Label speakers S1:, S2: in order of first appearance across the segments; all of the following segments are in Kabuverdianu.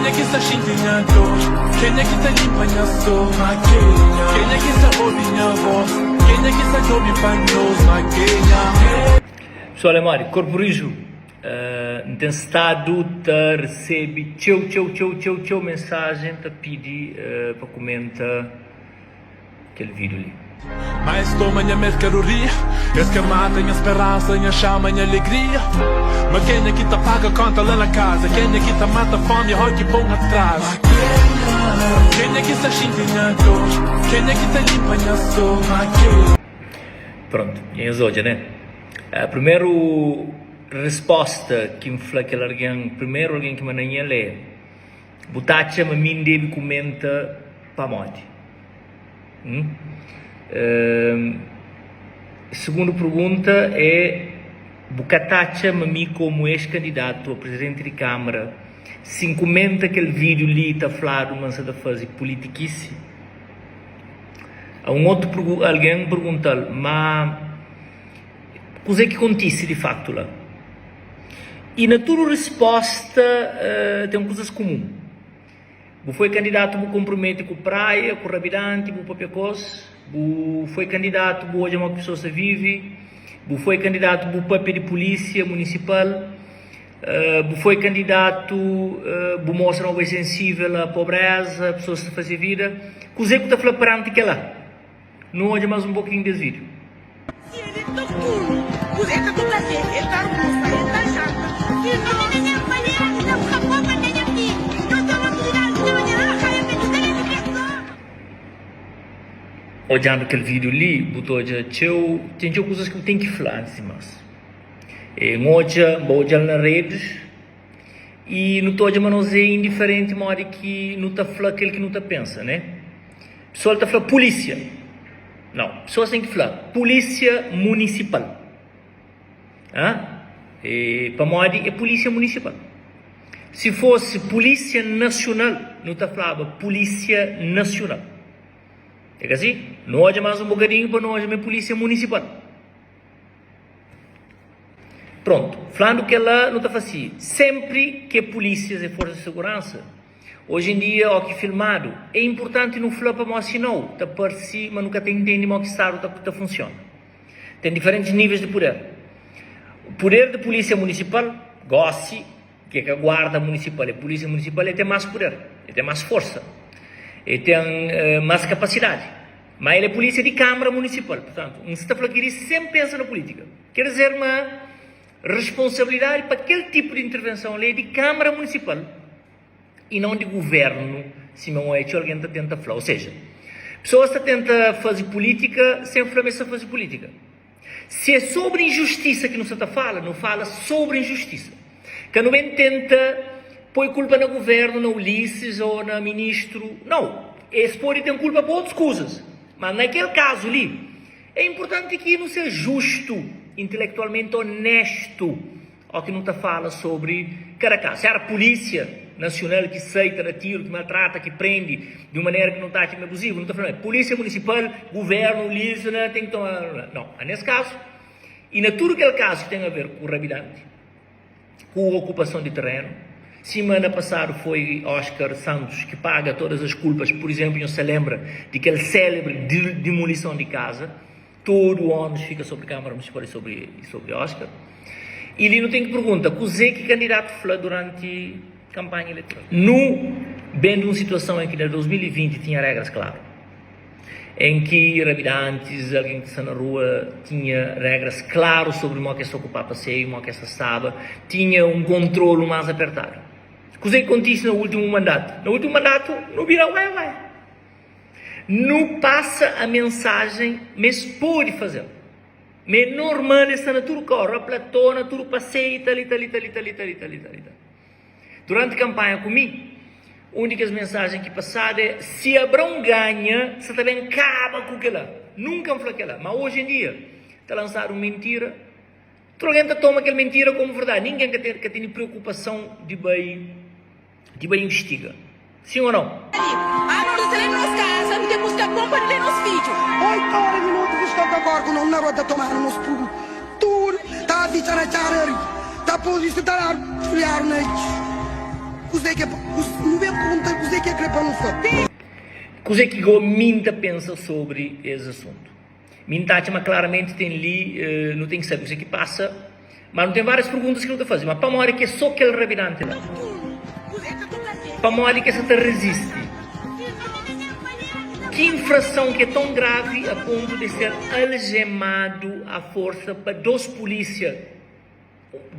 S1: Kenha ki sta xinti nha dor? Kenha ki ta limpa nha sor? Ma kenha? Kenha ki sta obi nha voz? Kenha ki sta djobi pa nos? Ma kenha?
S2: Pessoal é modi? Korpu riju N ten stadu ta resebe txeu txeu txeu txeu txeu mensajen ta pidi pa kumenta kel vídiu li.
S1: Ma es toma nha merkadoria Es ke mata nha speransa, nha xama, nha alegria Ma kenha ki ta paga konta la na kaza Kenha ki ta mata fomi ho ki pon atraza Kenha ki sta xinti nha dor Kenha ki ta limpa nha sor Ma kenha.
S2: Prontu, dja nhos odja, né? Primeru resposta ki N fla kel algen, primeru algen ki manda-m el é, Bu ta atxa ma mi N debe kumenta pamodi? Sugundu pergunta é, Bu ka ta atxa ma mi komu ex-kandidatu a prizidenti di Kámara, si N kumenta kel vídiu li ta fladu ma N sa ta faze pulitikisi? Un otu algen pergunta-l, Ma kuzê ki kontise di faktu la? I na tudu respósta ten kuzas kumun. Bu foi kandidatu bu konpromete ku praia, ku rabidanti, bu papia kos. Bu foi kandidatu bu odja mo ki pesoas ta vive. Bu foi kandidatu bu papia di pulisia munisipal. Bu foi kandidatu bu mostra ma bu é sensivel a pobreza, pesoas ta faze vida. Kuze ku ta fla peranti kela? Nu odja mas un pokinhu des video.
S3: Si el é ta kume, kuzê ka bu ta fé? El ta almosa, el ta janta. Si no ta nha panera ki ta buska pon pa da nha fidju. Nhos toma kuidadu ku nha manera la ka é diferenti pesoa.
S2: Odjandu kel video li bu ta odja txeu, ten txeu kuzas ki bu ten ki fla antis di mas. N odja, N ba odjal na redes i nu ta odja ma nos é indiferenti modi ki nu ta fla kel ki nu ta pensa, ne? Pesoal ta fla pulísia. Nau, pesoas ten ki fla pulísia munisipal. Hã? E pamodi é pulísia munisipal. Si fosi pulísia nasional, nu ta flaba pulísia nasional. É ka si? Nu odja más un bokadinhu pa nu odja ma é pulísia munisipal. Prontu, flandu kel-la, nu ta fla si, sénpri ki é pulísias, é forsa di seguransa, oji en dia, óki filmadu, é inpurtanti nu fla pamodi sinau ta parse ma nu ka ta intende modi ki stadu ta ta funsiona. Ten diferentis níveis di puder. Puder di pulísia munisipal, gósi, ki é ka guarda munisipal, é pulísia munisipal, el ten más puder, el ten más forsa, el ten más kapasidadi. Má el é pulísia di Kámara Munisipal. Purtantu, N sta fla kel-li sen pensa na pulítika. Ker dizer ma responsabilidadi pa kel tipu di intervenson li é di Kámara Munisipal i non di Guvérnu, sima un oia txeu algen ta tenta fla. Ô seja, pesoas ta tenta faze pulítika sen fla ma es sta faze pulítika. Si é sobri injustisa ki nu sta ta fala, nu fala sobri injustisa. Ka nu ben tenta poi kulpa na guvernu, na Ulisses ô na ministru. Nau, es pode ten kulpa pa otus kuzas, ma na kel kazu li, é inpurtanti ki nu ser justu, intelektualmenti onestu. Ó ki nu ta fala sobri kada kazu. Si éra pulísia nasional ki sai ta da tiru, ki maltrata, ki prende di un manera ki nu ta atxa ma é abuzivu, nu ta fla ma é pulísia munisipal, guvérnu, lísa, ten ki toma. Nau, ma nes kazu i na tudu kel kazu ki ten aver ku rabidanti, ku okupason di terenu, sima na pasadu foi Oscar Santos ki paga todas as kulpas, pur izénplu, nhos ta lenbra di kel sélebri dimolison di kaza. Tudu ónus fika sobri Kámara Munisipal i sobri i sobri Oscar. I li nu ten ki pergunta, kuzê ki kandidatu fla duranti kanpanha eleitoral? Nu ben di un situason en ki na 2020 tinha régras klaru, en ki rabidantis, algen ki sta na rua tinha régras klaru sobri mo ki es ta okupá paseiu, mo ki es ta staba, tinha un kontrolu más apertadu. Kuzê ki kontise na últimu mandatu? Na últimu mandatu nu bira ué-ué. Nu pasa a mensajen ma es pode faze-l, ma é normal es sta na tudu kau, raplató, na tudu paseiu i tal i tal i tal i tal i tal i tal i tal i tal. Duranti kanpanha ku mi, un di kes mensajen ki pasadu é, si Abraon ganha, sa ta ben kaba ku kel-la. Nunka N fla kel-la, má oji en dia ta lansadu un mintira, tudu algen ta toma kel mintira komu verdadi, ningen ka ten ka tene preokupason di bai. Di bai invistiga. Sim ou não?
S3: Anos nu ta leba nos kaza, nu ten buska pon pa nu leba nos fidju.
S4: Oito ora di noti fiscal ta korre ku nos na rua ta tomanu nos pudu tudu ta fitxa na txarari ta polícia ta dadu filiadu na. kuzê ki nu ben pergunta-l kuzê ki el krê pa nu fla.
S2: Kuzê ki go mi N ta pensa sobri es asuntu? Mi N ta atxa ma klaramenti ten li, nu ten ki sabe kuzê ki pasa, ma nu ten várias perguntas ki nu ta faze. Ma pamodi ki é sô kel rabidanti la? Pamodi ki es sa ta rezisti? Ki infrason ki é ton gravi a pontu di ser aljemadu a forsa pa dôs pulísia,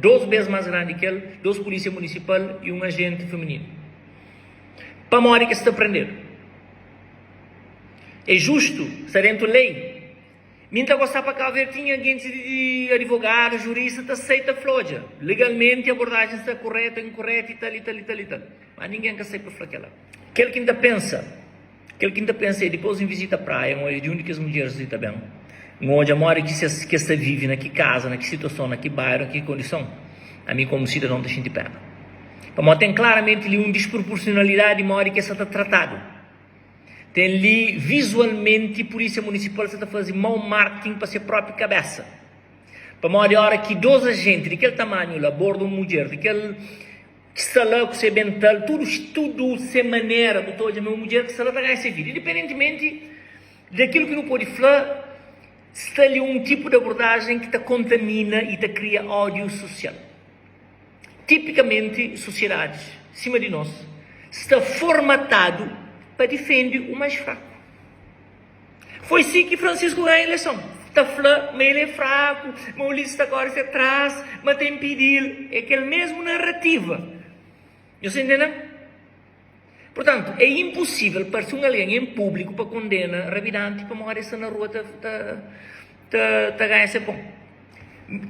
S2: dôs bês más grandi ki el, dôs pulísia munisipal i un ajenti femininu? Pamodi ki es sta prendedu? É justu? Sta dentu lei? Mi N ta gosta pa Cabo Verde tinha gentis di advogadu, jurista ta sai ta fla, odja, legalmenti abordajen sta koreta, inkoreta i tal i tal i tal i tal. Ma ningen ka sai pa fla kela. Kel ki N ta pensa, kel ki N ta pensa é dipos N vizita praia, N odja di undi kes mudjeris li ta ben, N odja modi ki ses ki es ta vivi, na ki kaza, na ki situason, na ki bairu, na ki kondison, ami komu sidadon ta xinti pena. Pamodi ten klaramenti li un disproporsionalidadi di modi ki es sa ta tratadu. Ten li vizualmenti Pulísia Munisipal sa ta faze mau marketing pa se própi kabésa. Pamodi óra ki dos ajenti di kel tamanhu la aborda un mudjer di kel ki sta la ku se bental, tudu tudu se manera, bu ta odja ma é un mudjer ki sta la ta ganha se vida. Independentimenti di akilu ki nu pode fla, sta li un tipu di abordajen ki ta kontamina i ta kria ódiu susial. Tipikamenti, sosiedadis sima di nos sta formatadu pa difende u mais fraku. Foi si ki Francisco ganha ileison, ta fla ma el é fraku, ma Ulisses ta kore se tras, ma ta impidi-l. É kel mesmu narativa. Nhos ta intende? Purtantu, é inpusível parse un algen en públiku pa kondena rabidanti pamodi el sta na rua ta ta ta ganha se pon.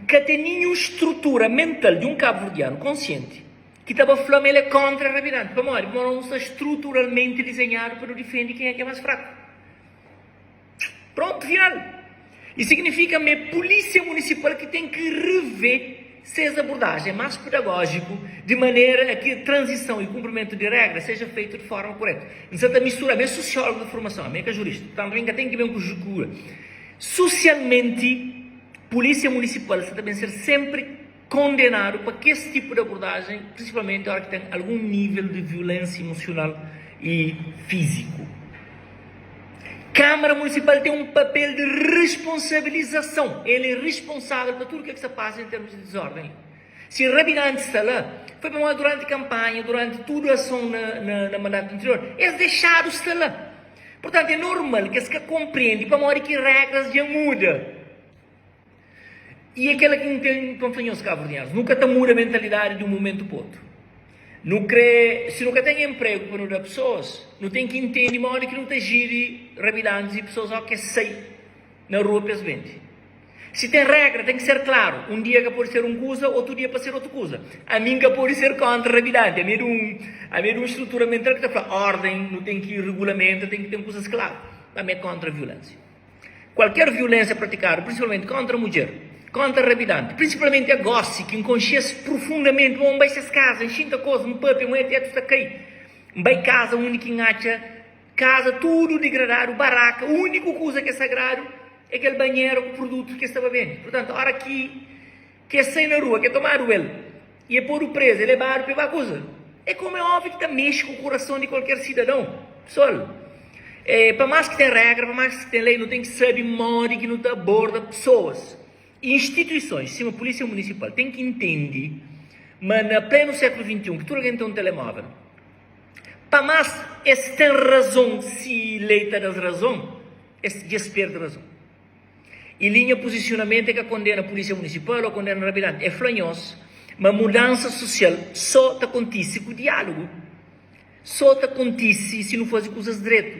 S2: Ka ten ninhun strutura mental di un kabuverdianu konsienti ki ta ba fla ma el é kóntra rabidanti. Pamodi? Pamodi nos sta struturalmenti dizenhadu pa nu difende kenha ki é más fraku. Prontu, final. I signifika ma é Pulísia Munisipal ki ten ki revê ses abordajen más pedagójiku di manera a ki tranzison i kunprimentu di regra seja feitu di forma kuretu. N sa ta mistura, ami é sosiólogu di formason, ami é ka jurista, purtantu mi N ka ten ki ben ku ku. Sosialmenti, Pulísia Munisipal sa ta ben ser senpri kondenadu pa kes tipu di abordajen, prinsipalmenti ora ki ten algun nível di violénsia emosional i fíziku. Câmara Municipal ten un papel di responsabilizason. El é responsável pa tudu kel ki sta pasa en termus di desorden li. Si rabinanti sta la, foi pamodi duranti kampanha, duranti tudu ason na, na, na mandatu anterior, es dexadu sta la. Purtantu, é normal ki es ka konprende pamodi ki regras dja muda. I é kela ki N ten pa N fla nhos, kabuverdianus, nu ka ta muda mentalidadi di un mumentu pa otu. Nu kre, si nu ka ten enpregu pa nu da pesoas, nu ten ki intende modi ki nu ta jiri rabidantis i pesoas óki es sai na rua pa es bende. Si ten regra, ten ki ser klaru, un dia ka pode ser un kuza, otu dia pa ser otu kuza. Ami N ka pode ser kóntra rabidanti, ami é di un, ami é di un strutura mental ki ta fla órden, nu ten ki regulamenta, ten ki ten kuzas klaru. Ami é kóntra violénsia. Kualker violénsia pratikadu, prinsipalmenti kóntra mudjer, kóntra rabidanti, prinsipalmenti agosi ki N konxe-s profundamenti, ma N bai ses kaza, N xinta ku es, N papia, N oja tetu ta kai, N bai kaza undi ki N atxa kaza tudu digradadu, baraka, úniku kuza ki é sagradu é kel banhera ku produtus ki es ta ba bende. Purtantu, óra ki ki es sai na rua, ki é tomadu el i é podu prezu, é lebadu pa e ba kuza. É komu é óbviu ki ta mexe ku kurason di kualker sidadon. Pesoal, é, pa más ki ten regra, pa más ki ten lei, nu ten ki sabe modi ki nu ta aborda pesoas. I instituisons, sima Pulísia Munisipal, ten ki intende ma na plenu sékulu 21, ki tudu algen ten un telemóvel, pa más es ten razon, si lei ta da-s razon, es dja es perde razon. I li nha puzisionamentu é ka kondena Pulísia Munisipal ô kondena rabidanti. É fla nhos ma mudansa susial sô ta kontise ku diálugu, sô ta kontise si nu faze kuzas dretu,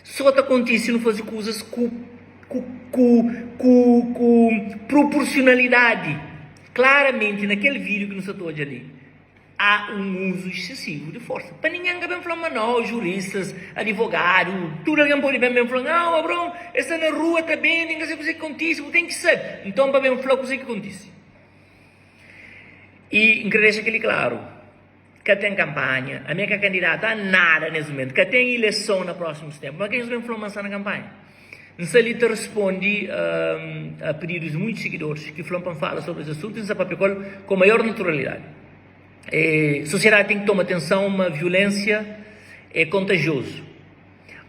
S2: sô ta kontise si nu faze kuzas ku ku ku ku ku proporsionalidadi. Klaramenti na kel vídiu ki nu sta ta odja li, Há un uzu exsesivu di forsa. Pa ningen ka ben fla ma no, juristas, adivogadu, tudu algen pode ben ben fla, Nau, Abraon, el sta na rua ta bende, N ka sabe kuzê ki kontise, bu ten ki sabe. Nton, pa ben fla kuzê ki kontise. I N kre dexa kel-li klaru, ka ten kanpanha, ami é ka kandidatu a nada nes mumentu, ka ten ileson na prósimus ténpu. Ma ka nhos ben fla ma N sta na kanpanha. N sta li ta responde a pididus di muitus sigidoris ki fla-m pa N fala sobri es asuntu i N sta papia ku el ku maior naturalidadi. E, sosiedadi ten ki toma atenson ma violénsia é kontajiozu.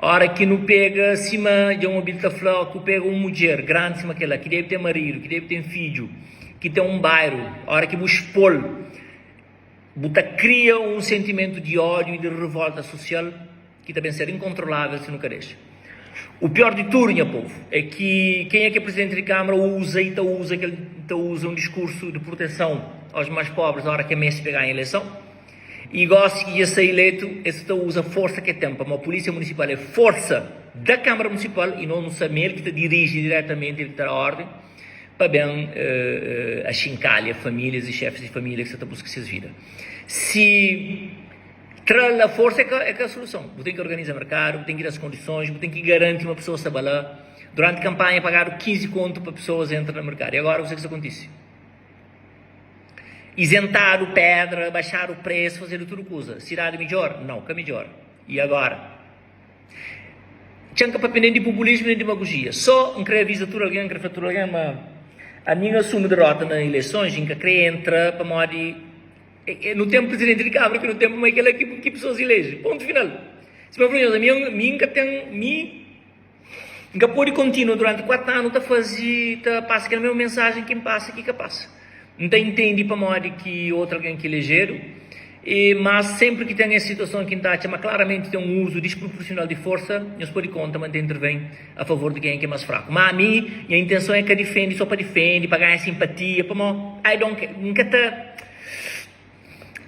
S2: Ora ki nu pega, sima dja N obi-l ta fla, ó ki bu pega un mudjer grandi sima kel-la, ki debe ten maridu, ki debe ten fidju, ki ten un bairu, ora ki bu xpo-l, bu ta kria un sentimentu di ódiu i di revolta sosial ki ta ben ser inkontrolável si nu ka dexa. U pior di tudu, nha povu, é ki kenha ki é prizidenti di Kámara uza i ta uza kel ta uza un diskursu di proteson aos mais pobres ora ki é meste pa ganha ileison. I gosi ki dja sta iletu, es ta uza forsa ki é ten, pamodi Pulísia Munisipal é forsa da Kámara Munisipal i nos nu sabe ma el ki ta diriji diretamenti, el ki ta da órdi pa ben axinkalha famílias i xefis di família ki sta ta buska ses vida. Si tra-l a forsa é ka soluson. Bu ten ki organiza merkadu, bu ten ki da-s kondisons, bu ten ki garanti ma pesoas sta ba la. Duranti kanpanha pagadu 15 kontu pa pesoas entra na merkadu. I agora kuzê ki sta kontise? Izentadu pedra, baxadu presu, fazedu tudu kuza. Sidadi midjor? Nau, ka midjor. I agora? Txan ka papia nen di populismu nen dimagojia. So N kre aviza tudu algen, N kre fla tudu algen ma ami N asumi derota na ileisons i N ka kre entra pamodi nu ten prizidenti di kamara ki nu ten pamodi kel-la ki pesoas ileje. Pontu final. Sima N fla nhos, ami mi N ka ten mi N ka pode kontinua duranti 4 anu ta faze, ta pasa kel mesmu mensajen ki N pasa ki ka pasa. N ta intende pamodi ki otu algen ki elejedu, e mas senpri ki ten es situason ki N ta atxa ma klaramenti ten un uzu disproporsional di forsa, nhos pode konta ma N ta interven a favor di kenha ki é mas fraku. Má ami, nha intenson é ka difende so pa difende, pa ganha sinpatia, pamodi I don't care, N ka ta,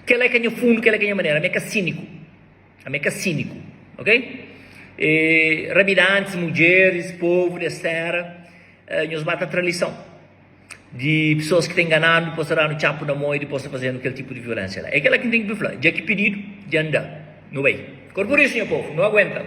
S2: kel-la é ka nha fundu, kel-la é ka nha manera, ami é ka síniku. Ami é ka síniku, ok? E, rabidantis, mudjeris, povu des téra, nhos ba ta tra lison di pesoas ki ta ingana-nu, dipôs ta da-nu txapu na mon i dipôs ta faze-nu kel tipu di violénsia la. É kel-la ki N ten ki fla. Dja ki pididu, dja N da. Nu bai. Korpu risu, nha povu. Nu aguenta.